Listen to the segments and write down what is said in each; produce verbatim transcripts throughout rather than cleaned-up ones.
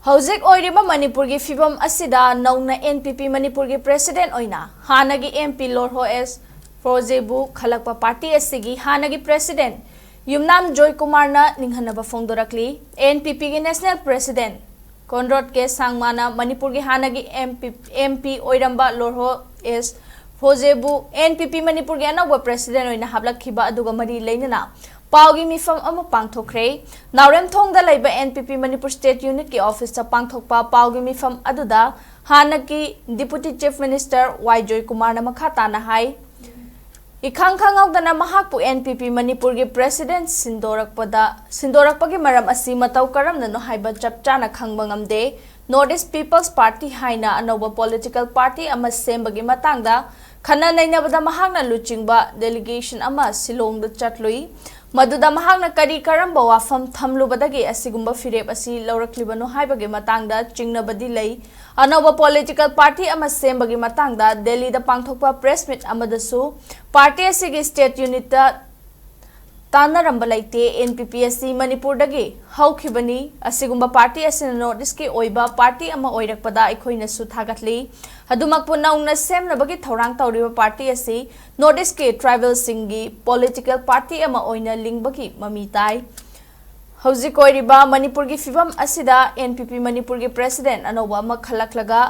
ꯍꯧꯖꯤꯛ ꯑꯣꯏꯔꯤꯕ ꯃꯅꯤꯄꯨꯔꯒꯤ ꯐꯤꯕꯝ ꯑꯁꯤꯗ ꯅꯧꯅ ꯑꯦꯟ ꯄꯤ ꯄꯤ ꯃꯅꯤꯄꯨꯔꯒꯤ ꯄ꯭ꯔꯦꯁꯤꯗꯦꯟꯠ ꯑꯣꯏꯅ ꯍꯥꯟꯅꯒꯤ ꯑꯦꯝ ꯄꯤ ꯂꯣꯔꯍꯣ ꯑꯦꯁ ꯐꯣꯖꯦꯕꯨ ꯈꯜꯂꯛꯄ ꯄꯥꯔꯇꯤ ꯑꯁꯤꯒꯤ ꯍꯥꯟꯅꯒꯤ ꯄ꯭ꯔꯦꯁꯤꯗꯦꯟꯠ ꯌꯨꯝꯅꯥꯝ ꯖꯣꯏꯀꯨꯃꯥꯔꯅ ꯅꯤꯡꯍꯟꯅꯕ ꯐꯣꯡꯗꯣꯔꯛꯂꯤ꯫ ꯑꯦꯟ ꯄꯤ ꯄꯤꯒꯤ ꯅꯦꯁꯅꯦꯜ ꯄ꯭ꯔꯦꯁꯤꯗꯦꯟꯠ ꯀꯣꯟꯔꯣꯠ ꯀꯦ ꯁꯥꯡꯃꯥꯅ ꯃꯅꯤꯄꯨꯔꯒꯤ ꯍꯥꯟꯅꯒꯤ ꯑꯦꯝ ꯄꯤ, ꯑꯦꯝ ꯄꯤ ꯑꯣꯏꯔꯝꯕ ꯂꯣꯔꯍꯣ ꯑꯦꯁ ꯐꯣꯖꯦꯕꯨ ꯑꯦꯟ ꯄꯤ ꯄꯤ ꯃꯅꯤꯄꯨꯔꯒꯤ ꯑꯅꯧꯕ ꯄ꯭ꯔꯦꯁꯤꯗꯦꯟꯠ ꯑꯣꯏꯅ ꯍꯥꯞꯂꯛꯈꯤꯕ ꯑꯗꯨꯒ ꯃꯔꯤ ꯂꯩꯅꯅ ꯄꯥꯎꯒꯤ ꯃꯤꯐꯝ ꯑꯃ ꯄꯥꯡꯊꯣꯛꯈ꯭ꯔꯦ꯫ ꯅꯥꯎꯔꯦꯝꯊꯣꯡꯗ ꯂꯩꯕ and P P Manipur state ꯌꯨꯅꯤꯠꯀꯤ ꯑꯣꯐꯤꯁꯇ ꯄꯥꯡꯊꯣꯛꯄ ꯄꯥꯎꯒꯤ ꯃꯤꯐꯝ ꯑꯗꯨꯗ ꯍꯥꯟꯅꯒꯤ ꯗꯤꯄꯨꯇꯤ ꯆꯤꯐ ꯃꯤꯅꯤꯁꯇꯔ ꯋꯥꯏ ꯖꯣꯏꯀꯨꯃꯥꯔꯅ ꯃꯈꯥ ꯇꯥꯅ ꯍꯥꯏ, ꯏꯈꯪ ꯈꯪꯍꯧꯗꯅ ꯃꯍꯥꯛꯄꯨ ꯑꯦꯟ ꯄꯤ ꯄꯤ ꯃꯅꯤꯄꯨꯔꯒꯤ ꯄ꯭ꯔꯦꯁꯤꯗꯦꯟꯠ ꯁꯤꯟꯗꯣꯔꯛꯄꯗ, ꯁꯤꯟꯗꯣꯔꯛꯄꯒꯤ ꯃꯔꯝ ꯑꯁꯤ ꯃꯇꯧ ꯀꯔꯝꯅꯅꯣ ꯍꯥꯏꯕ ꯆꯞ ꯆꯥꯅ ꯈꯪꯕ ꯉꯝꯗꯦ꯫ ꯅꯣꯔꯠ ꯏꯁ ꯄꯤꯄꯜꯁ ꯄꯥꯔꯇꯤ ꯍꯥꯏꯅ ꯑꯅꯧꯕ ꯄꯣꯂꯤꯇꯤꯀꯦꯜ ꯄꯥꯔꯇꯤ ꯑꯃ ꯁꯦꯝꯕꯒꯤ ꯃꯇꯥꯡꯗ ꯈꯟꯅ ꯅꯩꯅꯕꯗ ꯃꯍꯥꯛꯅ ꯂꯨꯆꯤꯡꯕ ꯗꯦꯂꯤꯒꯦꯁꯟ ꯑꯃ ꯁꯤꯂꯣꯡꯗ ꯆꯠꯂꯨꯏ꯫ ꯃꯗꯨꯗ ꯃꯍꯥꯛꯅ ꯀꯔꯤ ꯀꯔꯝꯕ ꯋꯥꯐꯝ ꯊꯝꯂꯨꯕꯗꯒꯤ ꯑꯁꯤꯒꯨꯝꯕ ꯐꯤꯔꯦꯞ ꯑꯁꯤ ꯂꯧꯔꯛꯂꯤꯕꯅꯣ ꯍꯥꯏꯕꯒꯤ ꯃꯇꯥꯡꯗ ꯆꯤꯡꯅꯕꯗꯤ ꯂꯩ꯫ ꯑꯅꯧꯕ ꯄꯣꯂꯤꯇꯤꯀꯦꯜ ꯄꯥꯔꯇꯤ ꯑꯃ ꯁꯦꯝꯕꯒꯤ ꯃꯇꯥꯡꯗ ꯗꯦꯜꯂꯤꯗ ꯄꯥꯡꯊꯣꯛꯄ ꯄ꯭ꯔꯦꯁ ꯃꯤꯠ ꯑꯃꯗꯁꯨ ꯄꯥꯔꯇꯤ ꯑꯁꯤꯒꯤ ꯁ꯭ꯇꯦꯠ ꯌꯨꯅꯤꯠꯇ ꯇꯥꯟꯅꯔꯝꯕ ꯂꯩꯇꯦ꯫ ꯑꯦꯟ ꯄꯤ ꯄꯤ ꯑꯁꯤ ꯃꯅꯤꯄꯨꯔꯗꯒꯤ ꯍꯧꯈꯤꯕꯅꯤ꯫ ꯑꯁꯤꯒꯨꯝꯕ ꯄꯥꯔꯇꯤ ꯑꯁꯤꯅ ꯅꯣꯔꯠ ꯏꯁꯀꯤ ꯑꯣꯏꯕ ꯄꯥꯔꯇꯤ ꯑꯃ ꯑꯣꯏꯔꯛꯄꯗ ꯑꯩꯈꯣꯏꯅꯁꯨ ꯊꯥꯒꯠꯂꯤ꯫ ꯑꯗꯨꯃꯛꯄꯨ ꯅꯧꯅ ꯁꯦꯝꯅꯕꯒꯤ ꯊꯧꯔꯥꯡ ꯇꯧꯔꯤꯕ ꯄꯥꯔꯇꯤ ꯑꯁꯤ ꯅꯣꯔꯠ ꯏꯁꯀꯤ ꯇ꯭ꯔꯥꯏꯕꯦꯜꯁꯤꯡꯒꯤ ꯄꯣꯂꯤꯇꯤꯀꯦꯜ ꯄꯥꯔꯇꯤ ꯑꯃ ꯑꯣꯏꯅ ꯂꯤꯡꯕꯒꯤ ꯃꯃꯤ ꯇꯥꯏ꯫ ꯍꯧꯖꯤꯛ ꯑꯣꯏꯔꯤꯕ ꯃꯅꯤꯄꯨꯔꯒꯤ ꯐꯤꯕꯝ ꯑꯁꯤꯗ ꯑꯦꯟ ꯄꯤ ꯄꯤ ꯃꯅꯤꯄꯨꯔꯒꯤ ꯄ꯭ꯔꯦꯁꯤꯗꯦꯟꯠ ꯑꯅꯧꯕ ꯑꯃ ꯈꯜꯂꯛꯂꯒ,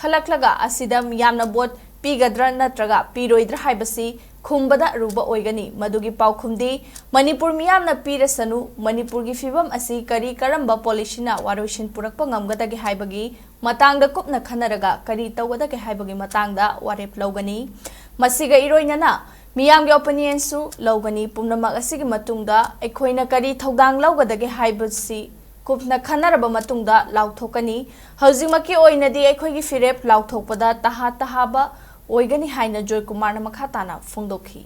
ꯈꯜꯂꯛꯂꯒ ꯑꯁꯤꯗ ꯃꯤꯌꯥꯝꯅ ꯚꯣꯠ ꯄꯤꯒꯗ꯭ꯔꯥ ꯅꯠꯇ꯭ꯔꯒ ꯄꯤꯔꯣꯏꯗ꯭ꯔꯥ ꯍꯥꯏꯕꯁꯤ ꯈꯨꯝꯕꯗ ꯑꯔꯨꯕ ꯑꯣꯏꯒꯅꯤ꯫ ꯃꯗꯨꯒꯤ ꯄꯥꯎꯈꯨꯝꯗꯤ ꯃꯅꯤꯄꯨꯔ ꯃꯤꯌꯥꯝꯅ ꯄꯤꯔꯁꯅꯨ꯫ ꯃꯅꯤꯄꯨꯔꯒꯤ ꯐꯤꯕꯝ ꯑꯁꯤ ꯀꯔꯤ ꯀꯔꯝꯕ ꯄꯣꯂꯤꯁꯤꯅ ꯋꯥꯔꯣꯏꯁꯤꯟ ꯄꯨꯔꯛꯄ ꯉꯝꯒꯗꯒꯦ ꯍꯥꯏꯕꯒꯤ ꯃꯇꯥꯡꯗ ꯀꯨꯞꯅ ꯈꯟꯅꯔꯒ ꯀꯔꯤ ꯇꯧꯒꯗꯒꯦ ꯍꯥꯏꯕꯒꯤ ꯃꯇꯥꯡꯗ ꯋꯥꯔꯦꯞ ꯂꯧꯒꯅꯤ꯫ ꯃꯁꯤꯒ ꯏꯔꯣꯏꯅꯅ ꯃꯤꯌꯥꯝꯒꯤ ꯑꯣꯄꯤꯅꯤꯌꯟꯁꯨ ꯂꯧꯒꯅꯤ꯫ ꯄꯨꯝꯅꯃꯛ ꯑꯁꯤꯒꯤ ꯃꯇꯨꯡꯗ ꯑꯩꯈꯣꯏꯅ ꯀꯔꯤ ꯊꯧꯗꯥꯡ ꯂꯧꯒꯗꯒꯦ ꯍꯥꯏꯕꯁꯤ ꯀꯨꯞꯅ ꯈꯟꯅꯔꯕ ꯃꯇꯨꯡꯗ ꯂꯥꯎꯊꯣꯛꯀꯅꯤ꯫ ꯍꯧꯖꯤꯛꯃꯛꯀꯤ ꯑꯣꯏꯅꯗꯤ ꯑꯩꯈꯣꯏꯒꯤ ꯐꯤꯔꯦꯞ ꯂꯥꯎꯊꯣꯛꯄꯗ ꯇꯍꯥ ꯇꯍꯥꯕ ꯑꯣꯏꯒꯅꯤ ꯍꯥꯏꯅ ꯖꯣꯏꯀꯨꯃꯥꯔꯅ ꯃꯈꯥ ꯇꯥꯅ ꯐꯣꯡꯗꯣꯛꯈꯤ꯫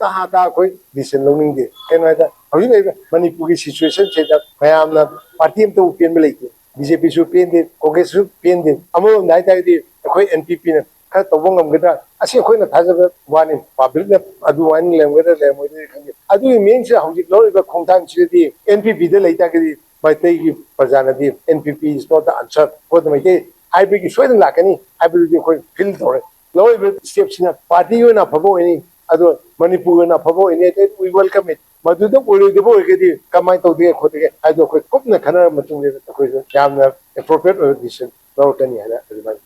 ꯇꯍꯥ ꯇꯍꯥ ꯑꯩꯈꯣꯏ ꯗꯤꯁꯤꯖꯟ ꯂꯧꯅꯤꯡꯗꯦ꯫ ꯀꯩꯅꯣ ꯍꯥꯏꯗ ꯍꯧꯖꯤꯛ ꯂꯩꯔꯤꯕ ꯃꯅꯤꯄꯨꯔꯒꯤ ꯁꯤꯆꯨꯋꯦꯁꯟꯁꯤꯗ ꯃꯌꯥꯝꯅ ꯄꯥꯔꯇꯤ ꯑꯃꯠꯇꯕꯨ ꯄꯦꯟꯕ ꯂꯩꯇꯦ꯫ ꯕꯤ ꯖꯦ ꯄꯤꯁꯨ ꯄꯦꯟꯗꯦ, ꯀꯣꯡꯒ꯭ꯔꯦꯁꯁꯨ ꯄꯦꯟꯗꯦ꯫ ꯑꯃꯔꯣꯝꯗ ꯍꯥꯏꯇꯥꯔꯒꯗꯤ ꯑꯩꯈꯣꯏ ꯑꯦꯟ ꯄꯤ ꯄꯤꯅ ꯈꯔ ꯇꯧꯕ ꯉꯝꯒꯗ꯭ꯔꯥ? ꯑꯁꯤ ꯑꯩꯈꯣꯏꯅ ꯊꯥꯖꯕ ꯋꯥꯅꯤ꯫ ꯄꯕ꯭ꯂꯤꯛꯅ ꯑꯗꯨꯃꯥꯏꯅ ꯂꯩꯔꯝꯒꯗ꯭ꯔꯥ ꯂꯩꯔꯝꯃꯣꯏꯗ꯭ꯔꯥ ꯈꯪꯗꯦ꯫ ꯑꯗꯨꯒꯤ ꯃꯦꯟꯁꯤꯗ ꯍꯧꯖꯤꯛ ꯂꯧꯔꯤꯕ ꯈꯣꯡꯊꯥꯡꯁꯤꯗꯗꯤ ꯑꯦꯟ ꯄꯤ ꯄꯤꯗ ꯂꯩꯇꯥꯔꯒꯗꯤ ꯃꯩꯇꯩꯒꯤ ꯄ꯭ꯔꯖꯥꯅꯗꯤ "N P P is not the answer for the Meitei" ꯍꯥꯏꯕꯒꯤ ꯁꯣꯏꯗꯅ ꯂꯥꯛꯀꯅꯤ ꯍꯥꯏꯕꯗꯨꯗꯤ ꯑꯩꯈꯣꯏ ꯐꯤꯜ ꯇꯧꯔꯦ꯫ ꯂꯧꯔꯤꯕ ꯁ꯭ꯇꯦꯞꯁꯤꯅ ꯄꯥꯔꯇꯤꯒꯤ ꯑꯣꯏꯅ ꯑꯐꯕ ꯑꯣꯏꯅꯤ, ꯑꯗꯣ ꯃꯅꯤꯄꯨꯔꯒꯤ ꯑꯣꯏꯅ ꯑꯐꯕ ꯑꯣꯏꯅꯤ, ꯑꯗꯩ we welcome it꯫ ꯃꯗꯨꯗ ꯑꯣꯏꯔꯣꯏꯗꯕ ꯑꯣꯏꯔꯒꯗꯤ ꯀꯃꯥꯏꯅ ꯇꯧꯗꯒꯦ ꯈꯣꯠꯇꯒꯦ ꯍꯥꯏꯗꯣ ꯑꯩꯈꯣꯏ ꯀꯨꯞꯅ ꯈꯟꯅꯔꯕ ꯃꯇꯨꯡꯗ ꯑꯩꯈꯣꯏꯁꯨ ꯌꯥꯝꯅ ꯑꯦꯄ꯭ꯔꯣꯄ꯭ꯔꯤꯌꯦꯠ ꯑꯣꯏꯕ ꯗꯤꯁꯤꯖꯟ ꯂꯧꯔꯛꯀꯅꯤ ꯍꯥꯏꯅ ꯑꯗꯨꯃꯥꯏꯅ